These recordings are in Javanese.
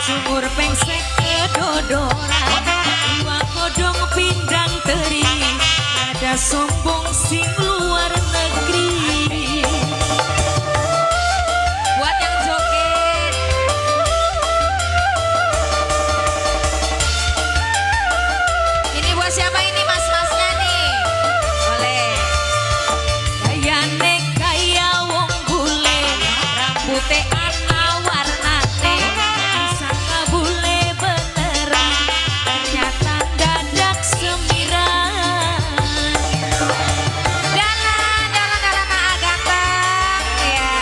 Sumur pengsek kedodoran, iwak kodong pindang teri, ada sombong sing luar negeri. Buat yang joget. Ini buat siapa ini mas-masnya nih? Boleh. Gayane kaya wong bule, rambute ana warnane, disangka bule beneran, ternyata dadak semiran. Dalan, dalan, dalan, ah, ganteng. Ya.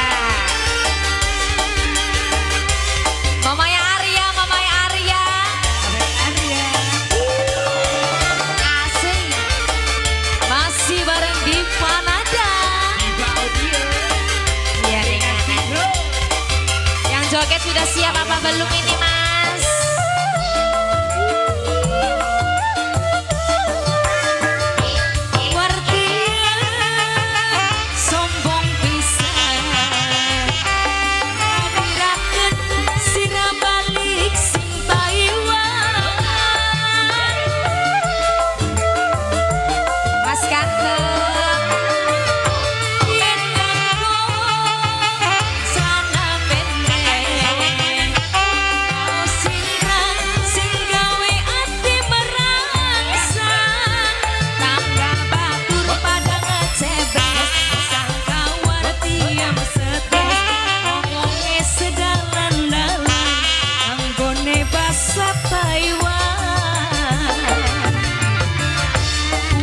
Mamanya Arya, mamanya Arya. Arya. Asik. Masih bareng Diva Nada. Diva Audio. Iya nih. Yang joget sudah siap apa belum ini, Mas? Wartia sombong pisan, ngadirankeun sira balik sing Taiwan. Mas ganteng. Yen nganggo celana pendek, kaos singkrang sing gawe ati merangsang, tangga batur pada ngecebes, sangka wartiem setes, omonge sedalan-dalan, anggone basa Taiwan.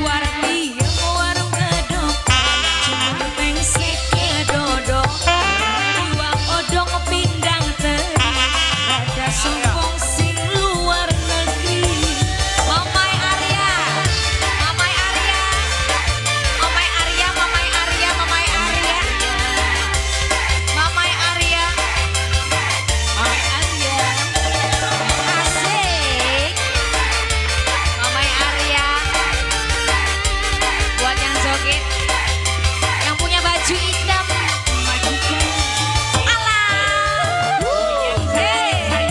Wartiem warung gedokan, sumur pengsek kedodokan, iwak odong pindang teri, rada sombong sing luar negeri. Mamai Arya. Mamai Arya. Mamai Arya, Mamai Arya, Mamai Arya. Mamai Arya. Mamai Arya. Asik. Mamai Arya. Buat yang joget, yang punya baju hitam. Majikan. Alah. Hey.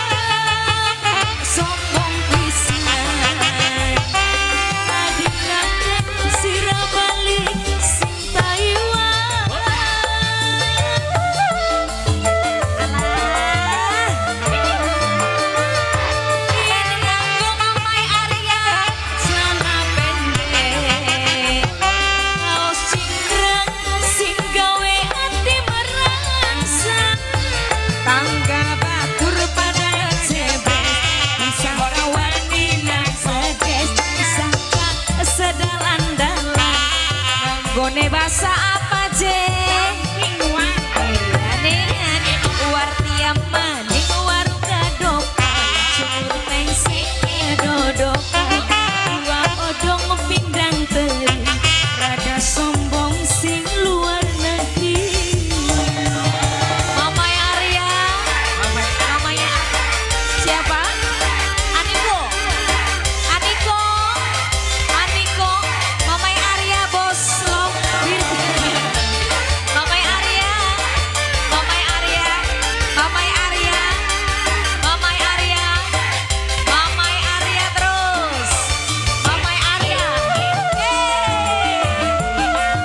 Wartiem sombong pisan, ngadirankeun sira balik sing Taiwan. Alah. Yen nganggo Mamai Arya. celana pendek, kaos cingkrang sing gawe ati merangsang, tangga batur pada ngecebes, disangka wani nang sedes, disangka sedalan-dalan, nganggone basa apa je? Wartiem maning warung gadokan, sumur pengsek kedodokan, iwak odong pindang teri, rada sombong sing luar negeri. Mamai Arya. Mamanya siapa? Aniko. Aniko. Aniko. Mamai Arya bos lo. Mamai Arya. Mamai Arya. Mamai Arya. Mamai Arya. Mamai Arya terus. Mamai Arya. Yeay.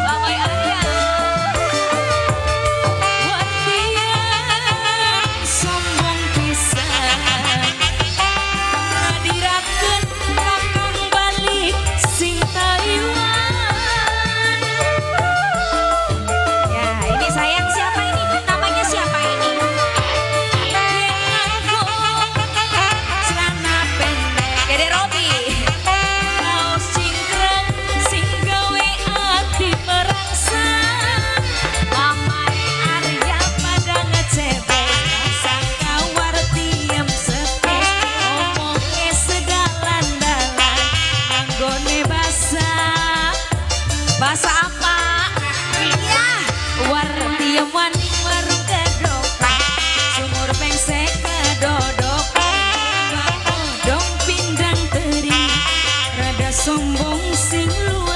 Mamai Arya. Wartiem sombong pisan, ngadirakeun kakang balik sing Taiwan. Ya, ini sayang siapa ini? Namanya siapa ini? Yen nganggo celana pendek, Dede Robi. kaos cingkrang sing gawe ati merangsang, Mamai Arya. pada ngecebes, sangka wartiem setes, omonge sedalan-dalan, anggone basa Bahasa apa? Iya, wartiem maning warung kedokan, sumur pengsek kedodokan, iwak odong pindang teri, rada sombong sing luar